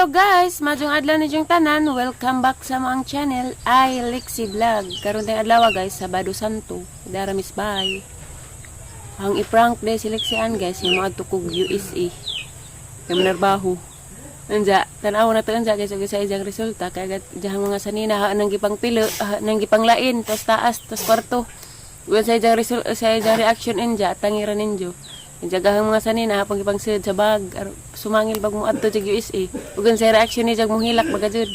Hello guys, maayong adlaw ninyong tanan. Welcome back sa among channel, ay Lexie Vlog. Karon tayong adlaw guys, Sabado Santo. Dara miss bye. Ang i-prank day si Lexie Ann guys, yung mga kog USA. Kay manarbaho. Anja, tanaw na to anja guys, ug sa ijang resulta kay agad diyang mga sanina ha nang gipang pilo, ha, nang gipang lain, tos taas, tos kwarto. Ug sa ijang result, sa ijang reaction anja, tangira ninyo. Jagahang mga sanina hapon gipang sud sa bag, sumangil bag mo adto jag USA. Ug sa reaction ni jag mohilak baga jud.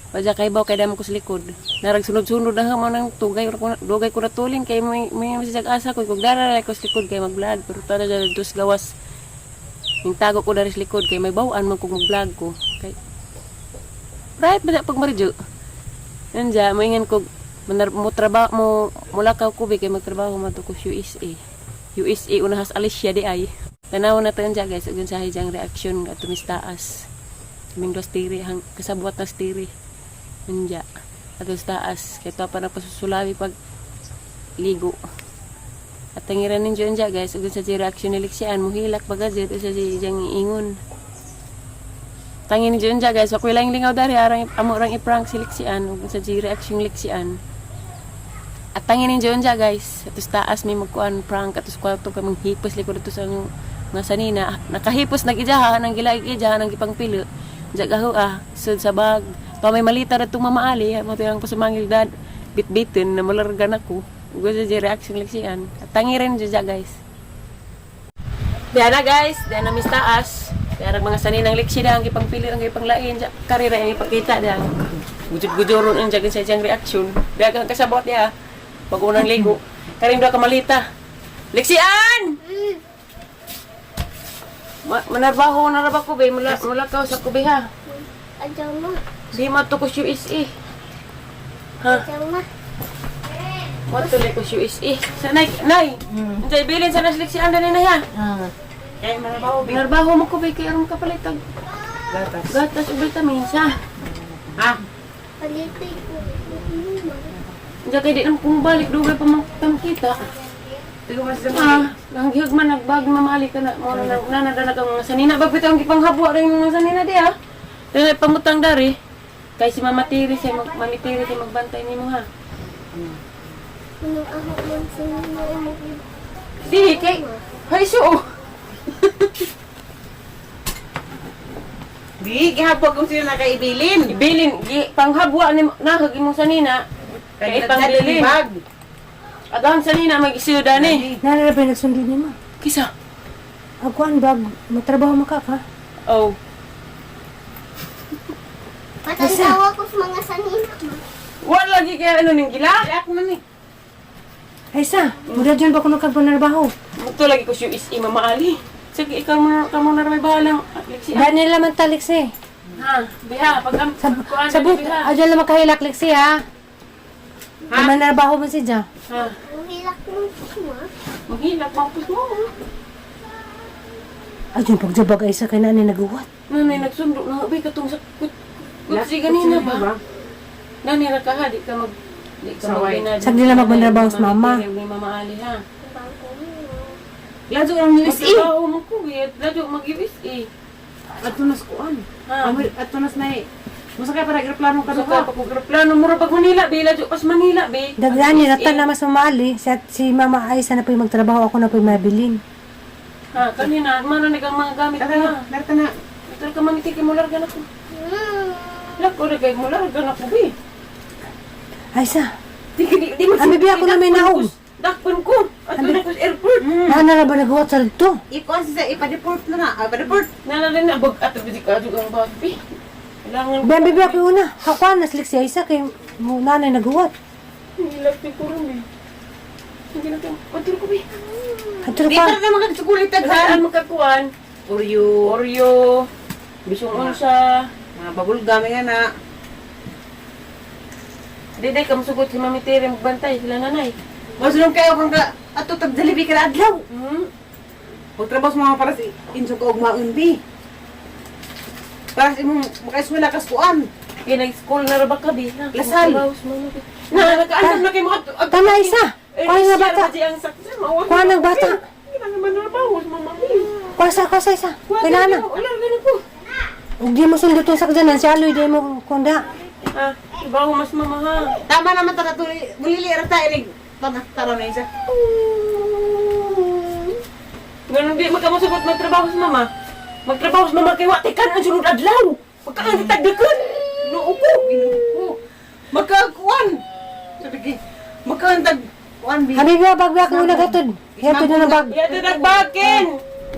Padya kay baw kay damo ko sa likod. Narag sunod-sunod na mo nang tugay ko dugay ko natulin kay may jag asa ko kung dara ko sa likod kay mag-vlog pero tada jud dos gawas. Ning tago ko dari sa likod kay may bawaan man kung mag-vlog ko. Kay right ba pag maridyo? Anja, moingan ko manar mo trabaho mo mulakaw ko bi kay magtrabaho man to ko sa USA. USA unahas Alicia di ay. Tanaw na to anja guys, ug sa jang reaction ato mis taas. Kaming dos tiri hang kasabwat na tiri. Anja. Ato sa taas kay to pa na pasusulabi pag ligo. At tangiran ninyo anja guys, ug sa reaction ni Lixian muhilak baga jud sa jang ingon. Tangin ninyo anja guys, ako lang lingaw dari arang amo rang i-prank si Lixian ug sa reaction Lixian. At tangin ninyo anja guys, ato sa taas may magkuan prank ato sa kwarto kay manghipos likod ato sa mga sanina. Nakahipos nag ijaha nang gilaig ijaha nang gipangpilo. Jagaho ah, sud sa bag. Pa may malita ra itong Mama Ali, mo ang pasumangil dad bitbitin na malarga na ko. Ug sa reaction Lixian. At tangirin ninyo guys. Diyan na guys, diyan na mis taas. Diyan ang mga saninang liksi ang gipangpili ang gipanglain. Diyan, karira ang ipakita diyan. Gujud-gujuron ang diyan sa diyang reaction. Diyan kang kasabot diya. Pag unang ligo. Karing doon ka malita. Lixian! Manarbaho na ra ba ko be? Mula, mula ka sa kubi ha. Ayaw mo. Di mato ko sa USA. Ha? Ayaw mo. Mato ko sa USA. Sa nay, nay. Diyan bilin sa nas Lixian dani na ya. Ah. Kay manarbaho. Manarbaho mo ko be kay aron kapalit og Gatas. gatas ug vitamins ha. Ha? Palitoy ko. Diyan kay di na kung balik dugay pa man kita. Tigo mas sa Ah, ang gihag man nagbag mamali ka na mo na na na ang mga sanina bag bitaw ang gipanghabwa rin mga sanina di ha. Dili pamutang dari. Kay si Mama Tiri siya mag Mami Tiri siya magbantay nimo ha. Anong ako man sa mo? Di kay hay so. Di, gihapon kung sino nakaibilin. Ibilin gi panghabwa ni nahag imong sanina. Kay pangbilin. Bag. Agahan sanina mag-isuda ni. Nara ba nagsundo ni ma? Kisa. Ako ang bag, matrabaho maka ka. Oh. Patandawa ko sa mga sanina. Wala lagi kay ano ning gila. Yak man ni. Ay sa, mura dyan ba kuno kag panarbaho? Mugto lagi ko siya is Mama Ali. Sige, ikaw mo na kamo na may bahalang. Lexi. Dani lang man talik si. Ha, biha pag am Sa kuan sabot, biha. adyan lang makahilak liksi ha. Ha? Manarbaho man si dyan. Ha. Ang hilak mo ma. Maghilak mapos mo. Adyan pagjabag ay sa kay nanay naguwat. Nanay nagsundo na abi katong sa kut kutsi ganina ba? Nanay ra ka ha, di ka mag di ka Saway. magbinad. Sabi nila magmanarbaho sa mama. Ni Mama Ali ha. Bangko mo. Ladyo ang USA. Magtrabaho mo ko, eh. Ladyo mag-USA. Ato nas kuan. Ha. Amir ato nas nay. Musa kay para eroplano ka Sa duha. ka pag plano mo ra pag Manila, be, ladyo pas Manila, be. Dagani rata na mas mamali. Si, si Mama Aisa na po'y magtrabaho, ako na po'y mabilin. Ha, kanina, mana ni kang mga gamit Tara na, na. narta na. Ito ka mamiti kay mularga na ko. Lako ra kay mularga na ko, be. Ay sa, Di di di mo. Ami, be, ako na may naog. Dakpon ko. Ato na ko sa airport. Nana ra ba naguwat sa dito? Ikuan siya ipa-deport na na. Ah, pa-deport. Nana rin na bag ato di ka ang bag, be. Kailangan Ben, bibi ako yung una. Hakuan, naslik si Aisa kay mo nanay naguwat. Hilak ti ko ron, be. Hindi na kayo. Paturo ko, be. Adto Di pa. para na magsukulit Saan taghan. makakuan? Oreo, Oreo. Bisong unsa. mga bubble gum nga na. Di day kamusugot si Mami Tere magbantay sila nanay. Masulong kayo kung ka ato tag Jollibee ka na adlaw. Pagtrabaho sa mga para sa insog og maon bi. Para sa imong makaeskwela kas kuan. Kaya nag-school na ra ba ka, be? Ha? Lasal. Magtrabaho sa mama, be. Na, nakaandam na kay mga Tama, Isa. Kuha nga bata. Ang sakit. Mawa. Kuha ng bata. Kailangan manarbaho sa mama, be. Kuha sa, kuha sa isa. Kuha Kay nana. Wala, ganun ko. Ug di mo sundot tong sakjanan si Aloy di mo kunda. Ha? Trabaho mas mama ha. Tama naman tara tuli. Mulili ra ta inig. Tara, tara na isa. Ganun di magkamusugot magtrabaho sa mama. Magtrabaho sa mama kay wa tikan ang sunod adlaw. Pagkaan di tagdikon. Noo ko, ginoo ko. Magkakuan. Sabi kay magkaan tag kuan bi. Habi ba bag bag una gatod. Yatod na bag. Yata dagbakin.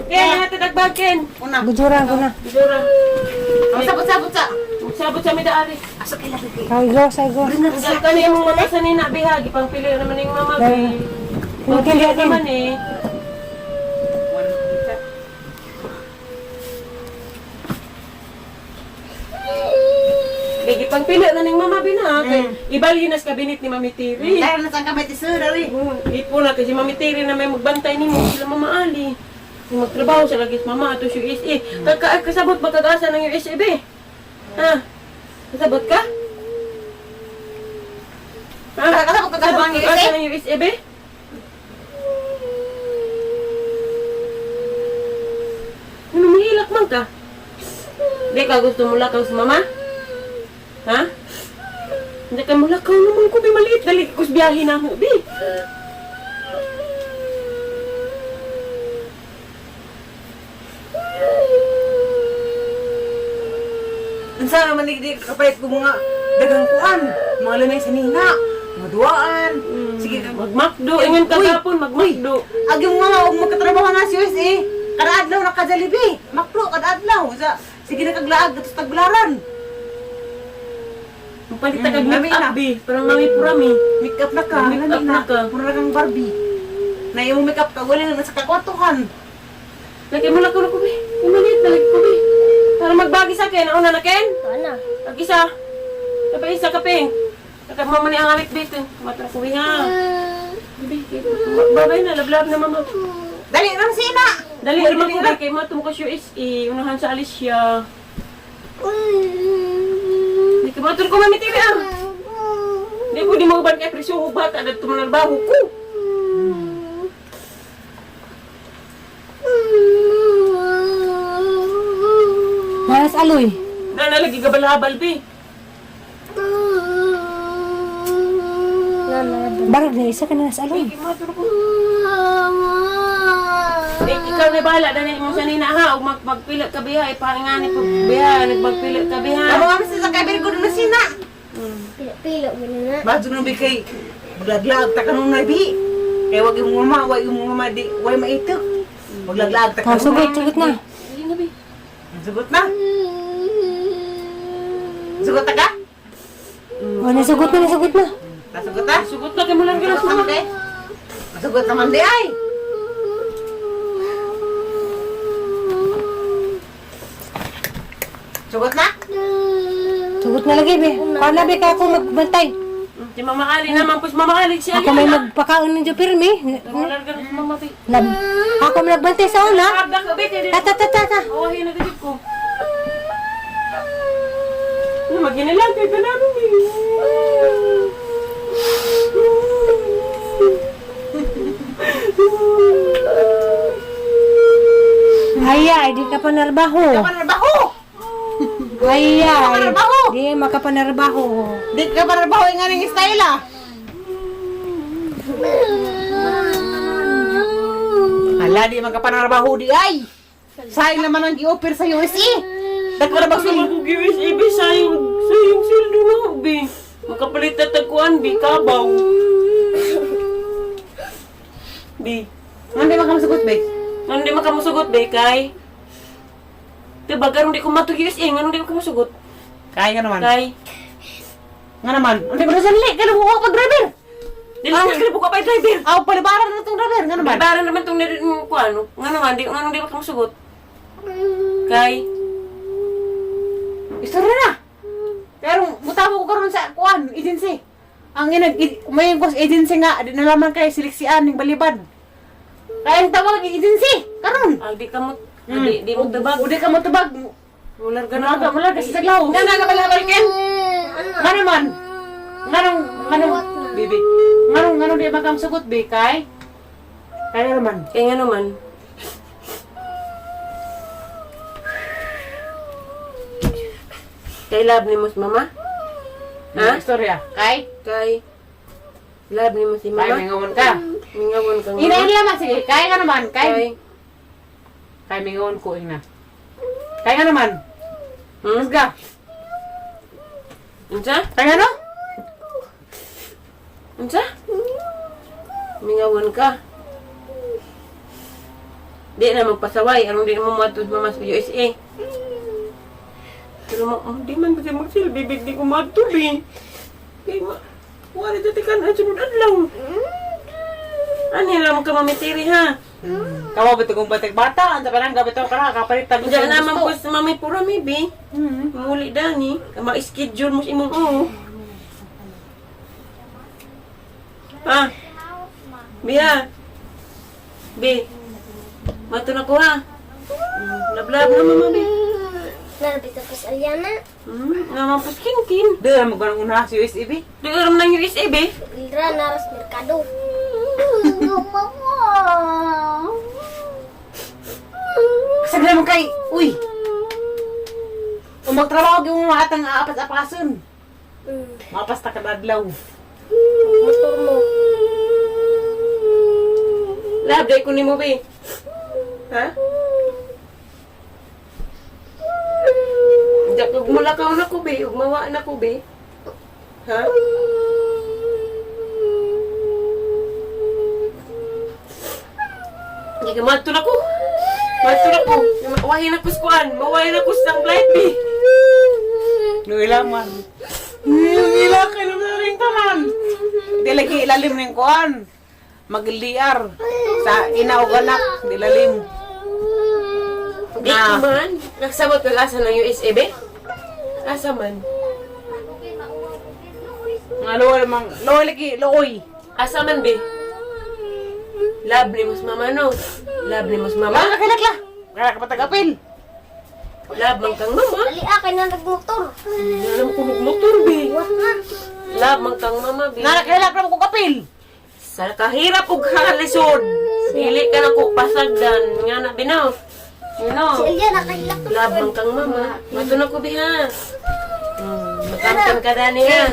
Ken, yata dagbakin. Una. Gujuran ko na. Dora. Ang sabot-sabot sa. Sabot sa mida ari. Asa kay lagi kay. Kay go say go. Ang kani imong mama sa nina biha gipang pili naman ning mama bi. Pili Pili din. naman eh. One isa. Kay gipang pili na ning mama bi na kay ibalhin na sa kabinet ni Mami Tiri. Dahil na sa kamay ti sir ari. Ipo na kasi Mami Tiri na may magbantay nimo sila Mama Ali. Yung magtrabaho sa lagi sa mama ato sa USA. Kag kasabot ba kag-asa ng USA be? Ha? Kasabot ka? Ha? Kasabot ka Kasabot ng kag-asa USA? ng USA be? Ano, mahilak man ka? Di ka gusto mo lakaw sa mama? Ha? Hindi ka mulakaw naman ko, bi maliit. Dali ko sa biyahe na ako, bi. Unsa naman di kapalit ko mga dagang kuan, mga lamay sa nina, mga duaan. Sige ka. Magmakdo, ingon ka Uy! gapon, magmakdo. Agi mo nga og magkatrabaho na si USA. Kada adlaw na ka Jollibee. Maklo kada adlaw. Sa sige na kaglaag gatos tagbularan. Magpalit ka kag Lami make na. up, bi. Parang mami purami. Make up na ka, Make up lami na ka. Mura na kang Barbie. Na imo make up ka wala na sa kakwartuhan. Lagi mo lakaw na ko, bi. Yung maliit na lagi ko, bi. Para magbagi sa akin. Una na, Ken? Ano? Ag isa. Kapag isa ka, Ping. Kapag mama ni ang amik dito. Matra ko, bi, ha? Bi, babay na. Lablab na, mama. Dali lang sina. Dali, Uy, naman ko, na. bi. Kay matum ko siya USA. Unahan sa Alicia. Di ka matur ko, mami TV, ah. Di ko di mo uban kay presyo ko bata. Dahil tumanarbaho ko. Malas Aloy. Na nalagi gabalhabal, bi. Barag na isa ka na sa Aloy. Di matur ko. Eh, ikaw na bahala dahil mo sa nina ha. Ug magpila ka biha, ipangani pag biha, nagpagpila ka biha. Amo kami sa kay ko na sina. Pilo-pilo mo na. Bago nung bigay, maglaglag ta kanunay bi. Kay wag imong mama, wag imong mama di, way maitok. Maglaglag ta Oh, kanunay. sugot sugot na. Dali na bi. Sugot na. Sugot ta ka? Oh, nasugot na, nasugot na. Nasugot ta? Sugot na kay mo lang Sugot sa naman mama. kay. Nasugot naman di ay. Sugot na? Sugot na lagi be. Kuan be ka ako magbantay. Si Mama Ali naman po, si Mama Ali si Ali. Ako may magpakaon ninyo pirmi. Wala ka sa mama bi. Lab. Ako may nagbantay sa una. Abda ka bi kay Ta ta ta ta. ta. Oh, hin na gid ko. Ano maginilang kay tanan bi. Ay, di ka panarbaho. Panarbaho! Ay, ay. Panarbaho! Di makapanarbaho. Di ka panarbaho yung aning style ah. Hala, di man ka panarbaho di ay. Sayang naman ang gi-offer sa USA. Nagparabag Sa sila. mag USA bi sayang sayang sweldo na bi. Makapalit na tagkuan bi kabaw. Bi. Ano di man ka masugot, be? Ngano di man ka mosugot be kay? Diba karon di ko matug USA ngano di ko mosugot? Kaya ka naman. Kay Nga naman. Ano di ba nasanli? Kaya buka pa driver. dili na kay buka pa driver. Aw, palibaran na itong driver. Nga naman. Babaran naman tong nire ko ano. Ngano man di ngano di ka mosugot? Kay Istorya na. Pero mutabo ko karon sa kuan agency. Ang inag may kos agency nga di nalaman kay seleksian ning balibad. Kaya ang tawag ang agency karon. ah, di ka mo di di mo tubag. Udi ka mo tubag. Mular ka na. Mulaga mulaga sa saglaw. Na nagabalabal ken. Nga naman. Nganong nganong bibi. Nganong nganong di ba ka masugot bi kay? Kaya naman. Kay ngano man. Kay love ni mo si mama? Ha? Istorya. Kay? Kay love ni mo si Kay, mama? mingawon ka. Mingawon kang Ina, mama? ina naman. Sige, kay ka naman. Kay. Kay Kay, mingawon ko, ina. Kay nga naman. Hmm? Ka. Unsa? Kay nga no? Unsa? Mingawon ka. Di na magpasaway aron di na mo moadto sa mama sa USA. Pero mo, oh, di man kasi magsilbi, big di ko moadto bi. Kay ma, wala dyan ka na sunod adlaw. Ani lang ka mamitiri ha. Kawa ba itong batik bata? Ang tapanang gabi ito ka kapalit tag Diyan naman po sa mami pura mi bi. Muli dani, ma-schedule mo sa imong oo. Ha? Bi ha? Bi. Mato na ko ha. Lablab na mama bi. Nalapit ako sa Aliana. Naman po kin-kin. Doon, magbanang una sa USAB. Di aram ng USA bi. Ilra naras merkado. Mama. Kasi naman kay, uy! Kung magtrabaho, yung mga atang aapas-apason. Mapas ta kadadlaw. Motor mo. Lab, dai ko nimo bi. Ha? Diyak ug mulakaw na ko bi, ug mawa na ko bi. Ha? Hindi ka madto na ko. Madto na ko. Mawahin na ko sa kuan, mawahin na ko sa flight bi. Nuila man. Nuila ka na rin tanan. Di lagi ilalim ng kuan. Mag-LDR. Sa ina o anak, di lalim. Di ko man. Nagsabot kag asa ng USA be? Asa man? Nga luoy mang, luoy lagi, luoy. Asa man be? Love ni mas mama no. Love ni mas mama. Mama, kakilak la. Kaya ka patag-apil. Love man kang mama. Dali akin na nagmotor. Alam ko motor be. What na? Love man kang mama be. Nga nakilak na mo kong apil. Sa kahirap ug kalisod. Dili ka na ko pasagdan nga na binaw. You know. Si Aliana kahilak na. Love man kang mama. Mato na ko be ha. Makamtan ka dani ha.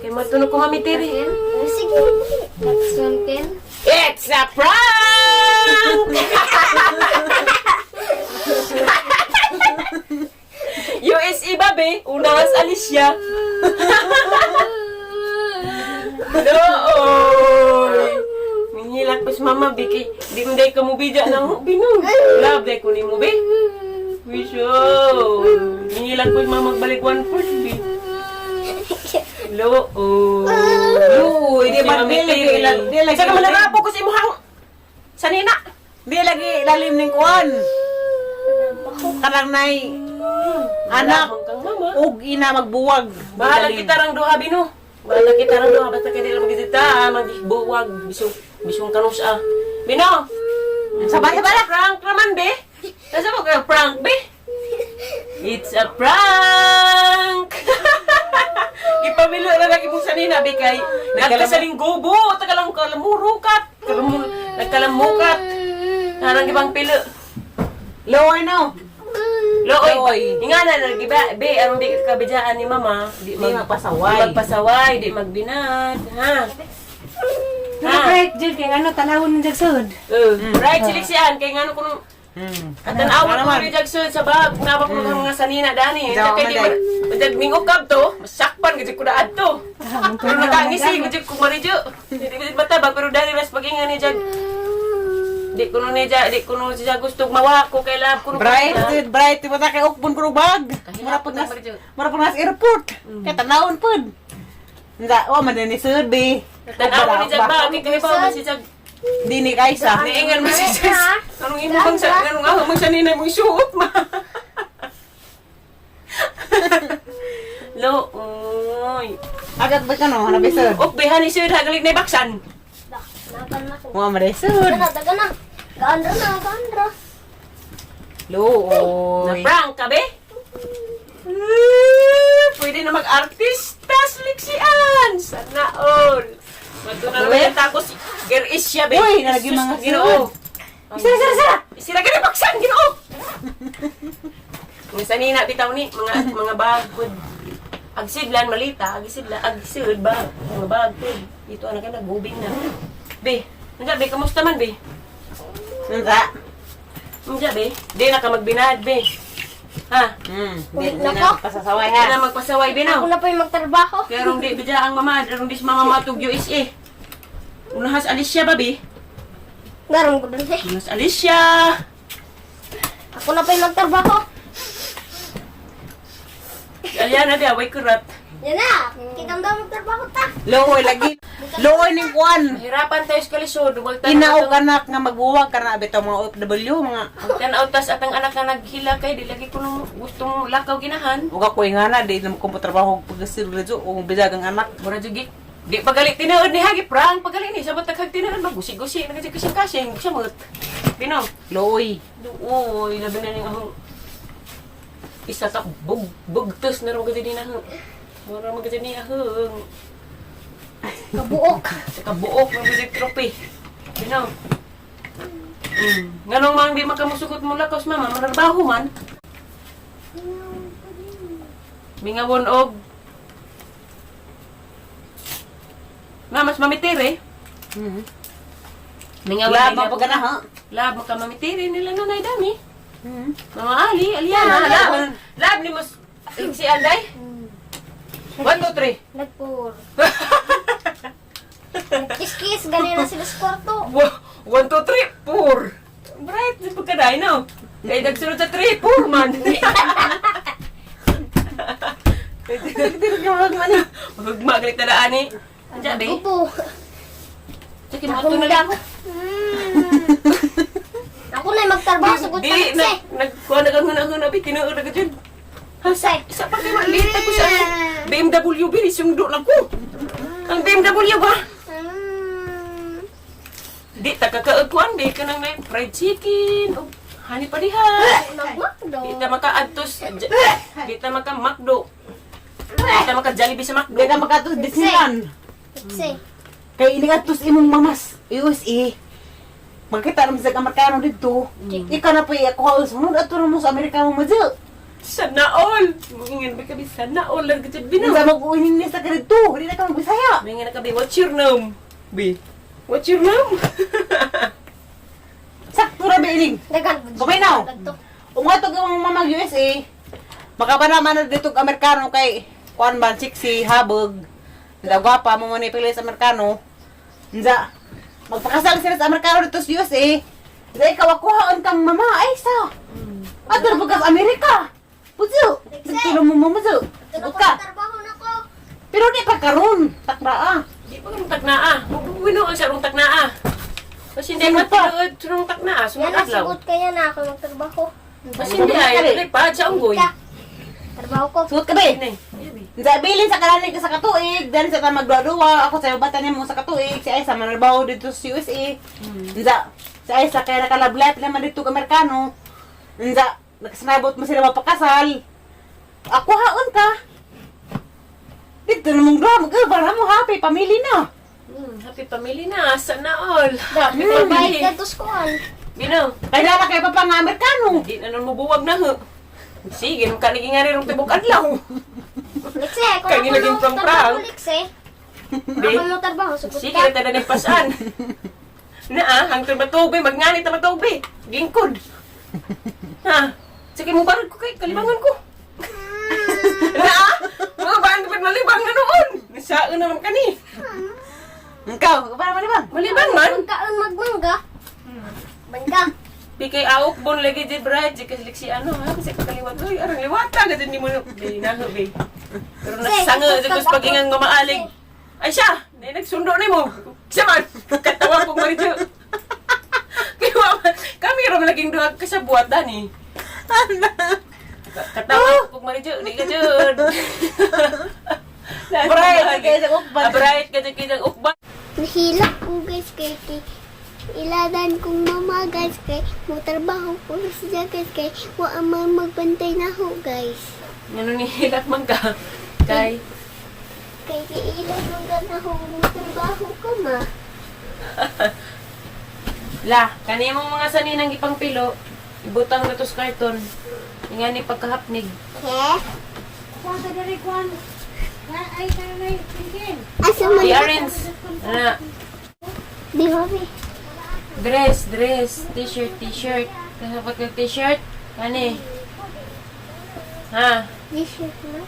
Kay mato na ko mami tiri. Sige. Next one, Ken. It's a prank! USA ba be? Una sa Alicia. Nooy! Minghilak pa si mama be kay di mo day ka mo bidya nang binong. Love day ko ni mo be. Wisho. Minghilak pa si mama magbalik 1/4 be. Looy. Luoy, di man, di lagi, di lagi. Sa ka malarapo ko sa imuhang sanina. Di lagi ilalim ng kuan. Kanang nay anak Kang mama. ug ina magbuwag. Bahala kita rang duha bino. Bahala kita rang duha basta kay dili magdita magbuwag bisong bisong kanus ah. Bino. Sabay, It's a prank raman be. Nasa mo kay prank be? It's a prank. Gipamilo na lagi mong sanina be kay nagkasaling gobo tagalang kalamurukat. Kalamur nagkalamukat. Narang gibang pilo. Luoy no. Looy. Looy. Ingana na giba be aron di ka kabidjaan ni mama, di Di magpasaway. Di magpasaway, di magbinad, ha. Ha. Right, Jill, kay ano, tanawon ng jagsod. Right siliksian kay ngano kuno Katanawa ko ni Jackson sa bag, nawa ko ng mga sanina dani. Daw, Kay di maday. man jag mingukab to, masakpan gid ko daad to. Pero nakangisi gid ko maridyo. Di gid matabag pero dani mas pagingan ni Jag. Di kuno ni Jag, di kuno si Jag gusto mawa ko kay lab kuno. Bright, dude, bright, di ba ta kay ukbon ko bag? Mura pud nas, mura pud nas airport. Kay tanawon pud. Nga, wa man ni sud be. Tanawa ni Jag ba kay kahibaw man si Jag. Di ni Kaisa. Niingan mo si Jess. Anong imo bang sa anong aho mong sanina mo isuot ma. Lo, oy. Agad ba ka no, hanap sud. Ok, behan ni sir hagalig na baksan. Napan na ko. Wa man ni sud. Daga, daga na. Gaandra na, gaandra. Na Looy. prank ka be? Pwede na mag-artista sliksian. Sana all. Matuna naman yung takos. Girl is siya be. Uy, nalagi Sus, mga Ginoo. Sira, sira, sira. Sira ka na baksan, Ginoo. Mga sanina bitaw ni mga bagod. Agsidlan malita, agsidlan, agsid ba? Mga bagod. Dito anak ka nagbubing na. Be, unsa be, kamusta man be? Unsa? Unsa be? Di na ka magbinahad be. Ha? Di Ulit na na ko. pasasaway Di ha. na magpasaway be Ako now. na pa yung magtrabaho. Kaya rong di bidya ang mama, rong di si mama matug USA. Unahas Alicia ba be? Garon ko dun eh. Unahas Alicia. Ako na pa yung magtrabaho. Aliana di away kurat. Yan na. Kitang daw magtrabaho ta. Luoy lagi. Luoy ning kuan. Hirapan tayo sa kalisod, wag tayo. Ina og anak nga magbuwag ka na bitaw mga OFW mga Tanaw tas atang anak na naghila kay di lagi ko nung gustong lakaw ginahan. ug ako nga na di na ko trabaho pagkasil radyo o bisag ang anak. Mura jud gi. Di pagali tinuod ni hagi prang pagali ni sabot taghag tinuod magusi-gusi na kasi kasing kasing samot. Bino. Luoy. Uy, labi na ning ahong isa ka bug bugtos na ro gud din ahong. Mura man gud ni ahong. Kabuok. Sa kabuok man gud trophy. Bino. Nganong mang di makamusugot mo lakos mama, manarbaho man. Mingawon og Ma, mas mamitire. Mingawon Lab nila. mo pag na ha. Lab, makamamitire nila nanay dami. Mama Ali, Aliana, lab. Lab ni mas si Anday. 1 2 3. Nagpur. Nagkiss-kiss. Ganyan na sila sa kwarto. 1 2 3 4. Bright di pagkaday no. Kay nagsunod sa 3 4 man. Hugma galit na daan ni. Andiyan be. Upo. Sige mo na lang. Ako na yung magtrabaho. Sagot Di pa na eh. nagkuha na kang huna-huna bi tinuod na gud. Husay. Isa pa kay malita ko sa BMW bi sungdo lang ko. Ang BMW ba? Di ta kakaag kuan bi kanang may fried chicken o hani pa diha. Nagmakdo. Di ta makaadtos di ta maka McDo. Di ta maka Jollibee sa McDo. Di ka makatus Disneyland. Husay. Kay inigatos imong mamas USA. Magkita naman sa Amerikano dito. Ikaw na pa ako sunod ato na mo sa Amerika mo madyo. Sana all. Mungin ba kabi sana all lang gud bino. Sa mag-uinin niya sa dito, hindi na ka magbisaya. Mungin na kabi what's your name? Bi. What's your name? Sakto ra ba ining? Dagan. Kuminaw. Dagto. Kung nga itong mamag USA, makapanaman na dito ang Amerikano kay kuan ba, sexy, habog, nda gwapa mo man ipili sa Amerikano. Nda, magpakasal sila sa Amerikano dito sa USA. Nda, ikaw akuhaan kang mama, ay sa. Ato na pagkas Amerika. Puzo, dito mo mama zo. Ito na Sugot ko ka. trabaho na ko. Pero di pa karon, takra ah. Di pa rong taknaa. Winuon sa rong taknaa. Kasi hindi Sunod man pa. tinuod sa rong taknaa. Yan Sunod na, adlaw. sagot kaya na ako magtrabaho. Kasi hindi ay lipad sa unggoy. Ka. Trabaho ko. Sugot ka ba? Ini. Sa bilin sa kanalig ka sa katuig, dahil sa tayo magduwa ako sa bata nimo sa katuig, si Aisa manarbaho dito sa USA. Nza, si Aisa kaya nakalablat naman dito ka Amerikano. Nza, nakasanabot mo sila mapakasal. Ako haon ka. Dito na mong duha, mag mo happy, pamili na. Happy family na. Sana all. Happy Bayad family. ka to skuan. Bino. Kaya na kay papa nga Amerikano. Di na nun mo buwag na ho. Sige, nung kaniging nga rin tibok adlaw. Lekse, kung Kaya ako nilaging mo prang-prang. trabaho, Lekse. Di. Ako mo trabaho, sagot Sige, ka. na tanan yung pasan. Na ah, hangtod matubi, magnganit na matubi. Gingkod. Ha? Sige mo barag ko kay kalibangan ko. Na ah, mga baan dapat malibang na noon. Nasaan naman kani. Ikaw, para malibang. Malibang man. Magkaon magmangga. Mangga. Di kay awok bon lagi di bride, di kasi si ano ha, kasi kakaliwat. Uy, arang liwata ka di mo di na be. Pero nasanga di ko sa pagingang nga maalig. Ay siya, di nagsundo nimo. Siya man, katawa kong maridyo. Kaya man, kami ra man laging duha ka sa buhat dani. Katawa kong maridyo, di ka jud. Bright, kay sa ukban. Ah, bright ka kay sa ukban. Nahilak ko guys kay kay iladan kong mama guys kay mo trabaho ko siya guys kay wa man magbantay na ho guys. Ngano ni hilak man ka? Kay Kay kay ilan man ka na ho mo trabaho ko ma. La, kani mong mga saninang ipangpilo, ibutang na to sa karton. Ingani pagkahapnig. Ke? Kuan sa diri kuan. Ay, kanay, Tintin. Asa man Di na? arrange. Ana. Di mami. Dress, dress, t-shirt, t-shirt. Kasabot kag t-shirt. Kani. Ha? T-shirt na.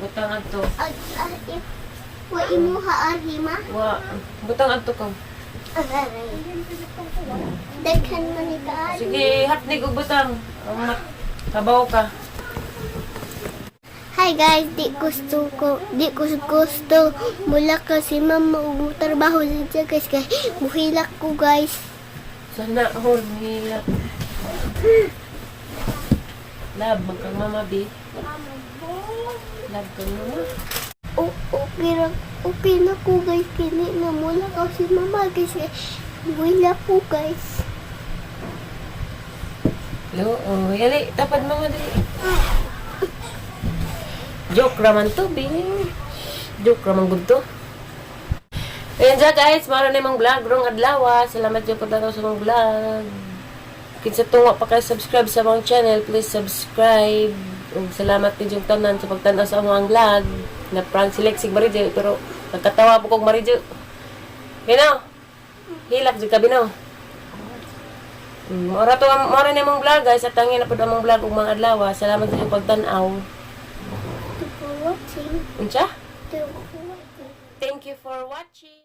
Butang adto. Ag, ah, wa imuha arhi ma. Wa. Butang adto ka. Aray. Daghan man ni kaayo. Sige, hapnig og butang. Ang kabaw ka. Hi guys, di ko gusto mula kasi mama ug trabaho sa guys kay muhilak ko, guys. Sana all mahila. Love, magkang mama, bi. Love kang mama. O, okay ra, okay na ko, guys, kini na mula ka si mama, guys, kay muhilak ko, guys. Lo, oh, yali, tapad mama dali. Joke raman to, bi. Joke raman gud to. Ayan siya guys, maro na yung vlog rong adlaw. Salamat jud pagdanaw sa mong vlog. Kinsa tungo pa kayo subscribe sa among channel, please subscribe. Ug salamat din yung tanan sa pagtan-aw sa among vlog. Na prank si Lexi Marijo, pero nagkatawa po kog Marijo. Bino. Hilak jud ka, Bino. Mora to mora na imong vlog, guys, at tangin na pud among vlog ug mga adlaw. Salamat sa inyong pagtan-aw. Thank you for watching. Unsa? Thank you for watching. Thank you for watching.